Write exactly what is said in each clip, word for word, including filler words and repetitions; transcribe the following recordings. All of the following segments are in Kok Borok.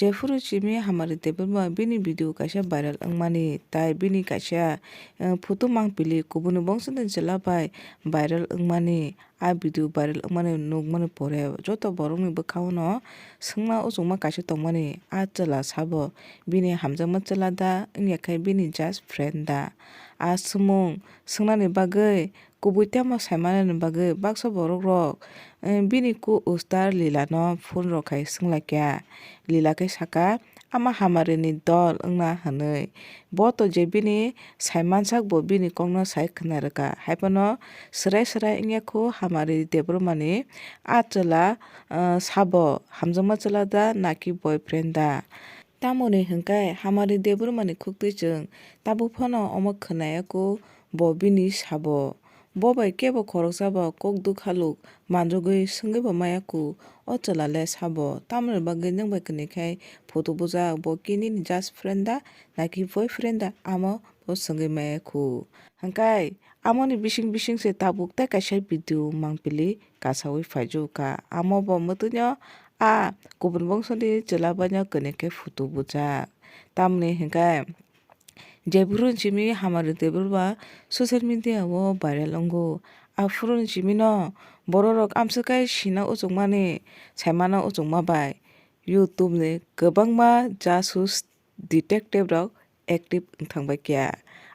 Jephuru simi Hamari Debbarma bini video kaisa viral wngmani, tai bini kaisa, eh, photo mangpili kubuni bongsoni chwla bai viral wngmani. A video viral wngmani nukmani pore joto borokni bwkhao no swngna uchukma kaisa tongmani, a chwla sabo bini hamjakma chwla da wngya khe bini just friend da? A swngmung swngnani bagwi kubui tamo saimanani bagwi baksa borokrok, eh, bini co-star Lilano phone rok khai swnglaikha. Lila khe sakha, "Ama Hamarini dol wngna hwnwi. Bo to je bini saimansak bo bini kokno sai khna rwkha." Haiphano swrai swrai wngya kho Hamari Debbarmani a chwla, eh, sabo hamjakma chwla da naki boyfriend da? Tamoni hwnkhe Hamari Debbarmani khuktwi chwng tabuk phano omo khwnaya kho bo bini sabo. Bo bai kebo khoroksa bo kok dukhaluk manjogwi swngwi bo maya kho, o chwla le sabo, tamoni bagwi nwng bai kwnwi khai photo bujak, bo khe nini just friend da naki boyfriend da, amo bo swngwi maya kho. Hwnkhe amoni bising bising se tabuk tei kaisa video mangpili kasaui phaijukha, amo bo mwtwino a kubun bongsoni chwla baino kwnwi khe photo bujak. Tamoni hwnkhe Jephuru simi Hamari Debbarma social media o viral wngo. Aphuru simi no bororok amswk kai sina uchukmani, saimano uchukma bai YouTube ni kwbangma jasus detective rok active wngthang bai kha.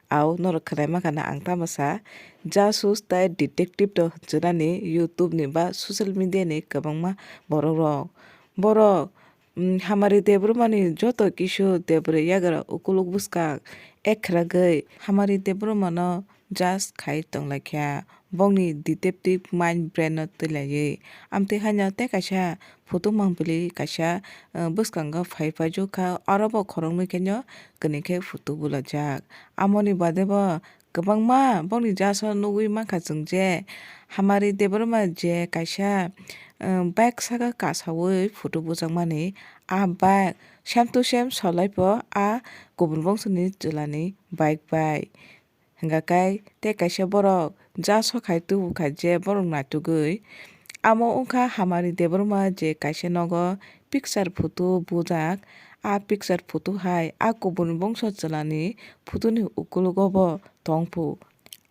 Au norok khwnai mankha na ang tamo sa, jasus tai detective rok hwnjwnani YouTube ni ba social media ni kwbangma borok rok. Borok, mm, Hamari Debbarmani joto kisu debri yagra ukuluk bwskang ek khwragwi Hamari Debbarmano just khai tonglaikha, bongni detective mind brain no twilaiwi. Amtwi haino tei kaisa photo mangpili kaisa, eh, bwskango phai phaijukha, aro bo khoroknwi khe no kwnwi khe photo bulajak. Amoni bade bo kwbangma bongni jaso nugwi mankha chwng je Hamari Debbarma je kaisa, eh, bike saka kasaui photo bujakmani, a bike same to same solaipo a kubun bongsoni chwlani bike bai. Hwnga khe tei kaisa borok jaso khai tubu khai je borok naitugwi. Amo wngkha Hamari Debbarma je kaisa nogo picture photo bujak. A picture photo hai a kubun bongso chwlani photo ni ukologo bo tongphu.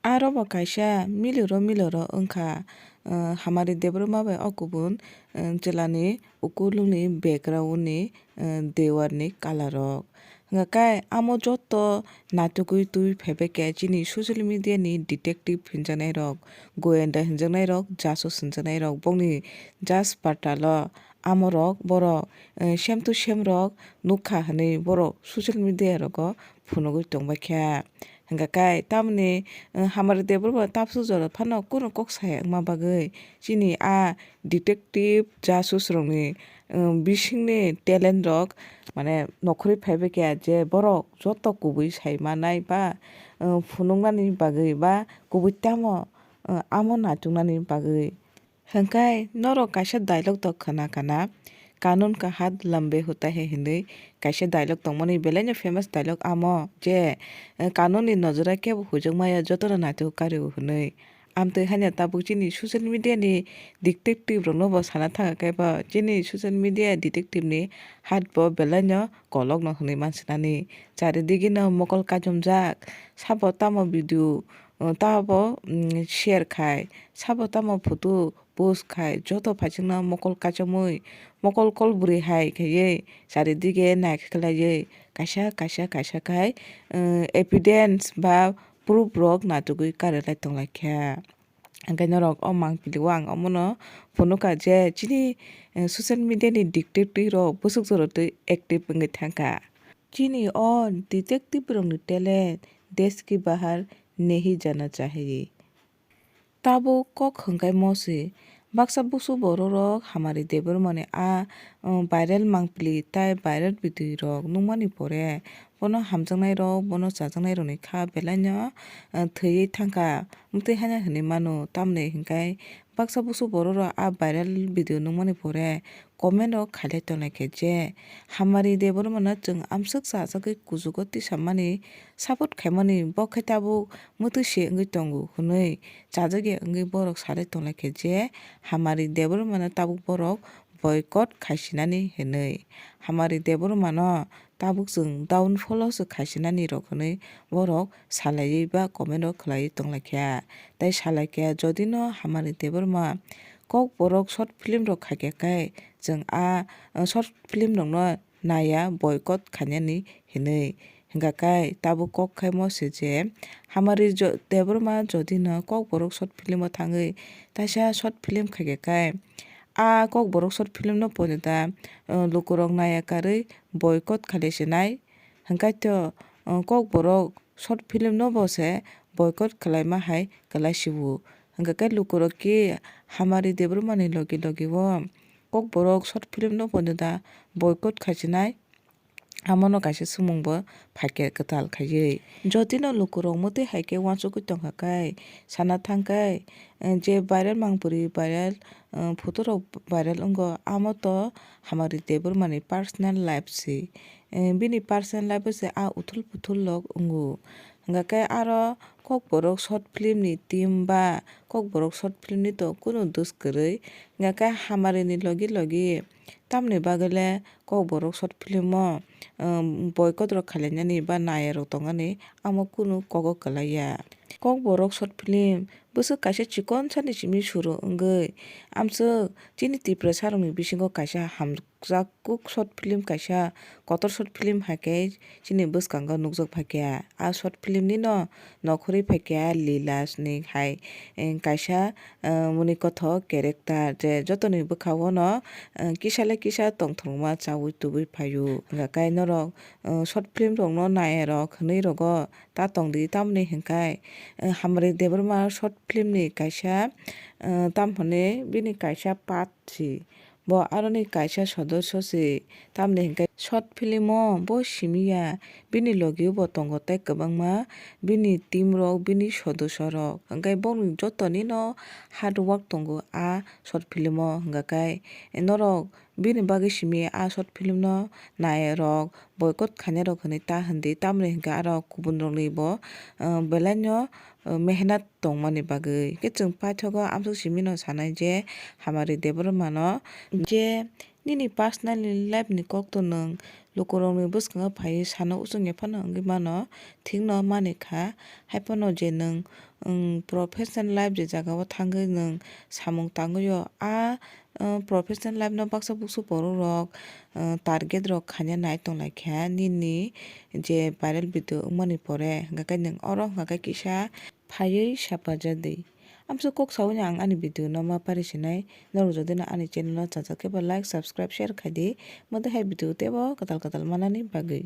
Aro bo kaisa miliro miliro wngkha, uh, Hamari Debbarma bai o kubun, uh, chwlani ukulukni background ni, uh, dewar ni colour rok. Hwnga khe amo joto naitugwi twi phaibai khe chini social media ni detective hinjaknai rok, goyenda hinjaknai rok, jasus hinjaknai rok, bongni jas patalo amorok borok, eh, same to same rok nukha hwnwi borok social media rogo phunugwi tongbai kha. Hwnga khe tamoni, eh, Hamari Debbarma tabswk jora phano kunu kok sai wngma bagwi chini a detective jasus rokni, um, bisingni talent rok, mane, nokhorwi phaibai kha je borok joto kubui sai manai ba, um, phunuknani bagwi ba kubui tamo, um, amo naituknani bagwi. Hwnkhe norok kaisa dialogue tok khna kana, "Kanun ka hath lambe hota hai," hinwi kaisa dialogue tongmani, belaino famous dialogue amo je, um, kanunni nojora kebo huijak maya, jotono naituk kario hinwi. Amtwi haino tabuk chini social media ni detective rokno bo sana thangkha khe bo chini social media detective ni hat bo belaino kolokno hwnwi mansinani. Charidigino mokol kaichomjak, sabo tamo video, uh, tamo, mm, share khai, sabo tamo photo post khai, joto phaisingno mokol kaichomwi, mokol kol bwrwi hai khaiwi charidige naikhe khlaiwi kaisa, kaisa, kaisa khai, uh, evidence ba proof rok naitugwi karwi lai tonglaikha. Hwnkhe norok o mangpili o ang omono phunukha je chini, eh, social media ni detective rok bwswk jora twi active wngwi thangkha. Chini o detective rokni talent desh ki bahar nahi jana chahiye. Tabuk kok hwnkhe mosi, baksa busu borok rok Hamari Debbarmani a, um, viral mangpili tai viral video rok nukmani pore, bono hamjaknai rok, bono chajaknai rokni kha belaino, uh, thwiwi thangkha, mwtwi haino hinwi mano. Tamni hwnkhe baksa busu borok rok a viral video nukmani pore comment rok khailai tonglai khe je Hamari Debbarmano chwng amswk chajagwi kuchugo tisamani support khaimani, bo khe tabuk mwtwi se wngwi tongo hwnwi chajakya wngwi borok salai tonglai khe je Hamari Debbarmano tabuk borok boycott khaisinani hinwi. Hamari Debbarmano tabuk chwng downfall o se khaisinani rok hinwi borok salaiwi ba comment o khwlaiwi tonglaikha. Tai salaikha, jodi no Hamari Debbarma Kokborok short film rok khaikha khe chwng a, uh, short film rokno naiya, boycott khainani hinwi. Hingkha khe tabuk kok khaimo se je Hamari jo-, Debbarma jodi no Kokborok short film o thangwi taisa short film khaikha khe a Kokborok short film no poito da, uh, lukurok naiya karwi boycott khailai se nai. Hingkhe to, uh, Kokborok short film no bo se boycott khlaima hai kwlai si o. Hingkha khe lukurok ki Hamari Debbarma ni logi logi o Kokborok short film no poito da boycott khaisinai, amo no kaisa swmung bo phaikhe kwtal khaiwi. Jodi no lukurok mwtwi hai khe uansugwi tongkha khe sana thangkhe, eh, je viral mangpuri viral, eh, photo rok viral wngo, amo to Hamari Debbarma ni personal life se. Eh, bini personal life o se a uthul puthul lok wngo. Hingkha khe aro Kokborok short film ni team ba Kokborok short film ni to kunu dos kwrwi. Hingkha khe Hamari ni logi logi tamni bagwi le Kokborok short film o, um, boycott rok khailainani ba naiya rok tongmani amo kunu kogo kwlaiya. Kokborok short film bwswk kaisa chikon sani simi suru wngwi amswk chini Tiprasa rokni bisingo kaisa ham-, jak kuk short film kaisa, kotor short film hai khe chini bwskango nukjak phaikha. A short film ni no nokhorwi phaikha Lila Sning hai, eh, kaisa, eh, mwnwi kothok character je jotoni bwkha o no, eh, kisa le kisa tongthokma chaui tubui phaio. Hingkha khe norok, eh, short film rok no nai rok hinwi rogo ta tongdi, tamoni hingkha, eh, Hamari Debbarma short film ni kaisa, eh, tamoni bini kaisa part si. Bo aroni kaisa sodosyo se, tamni hingkhe short film o bo simi ya, bini logi o bo tongo tei kwbangma bini team rok, bini sodosyo rok. Hingkhe boni jotoni no hard work tongo a short film o, hingkha khe norok bini bagwi simi a short film no nai rok, boycott khainai rok hinwi ta hindi, tamni hingkhe aro kubun rok ni bo, ah, belai no, ah, mehnat tongmani bagwi. Khe chwng paithago amswk simi no sanai je Hamari Debbarma no je nini personal life ni kok to nwng lukurokni bwskango phaiwi sana usuk ya phano wngwi mano, thik no mani kha. Hai phano je nwng, um, professional life je jaga o thangwi nwng samung tangwi o, a, uh, professional life no baksa buksu borok rok, uh, target rok khaina nai tong lai kha nini je viral video wngmani pore, hingkha khe nwng oro hingkha khe kisa phaiwi sapajadi. Amswk kok saui no ang ani video no ma pari sinai. Norok jodi no ani channel no chajak khe ba like, subscribe, share khai di. Mwdai hai video teibo kwtal kwtal manani bagwi.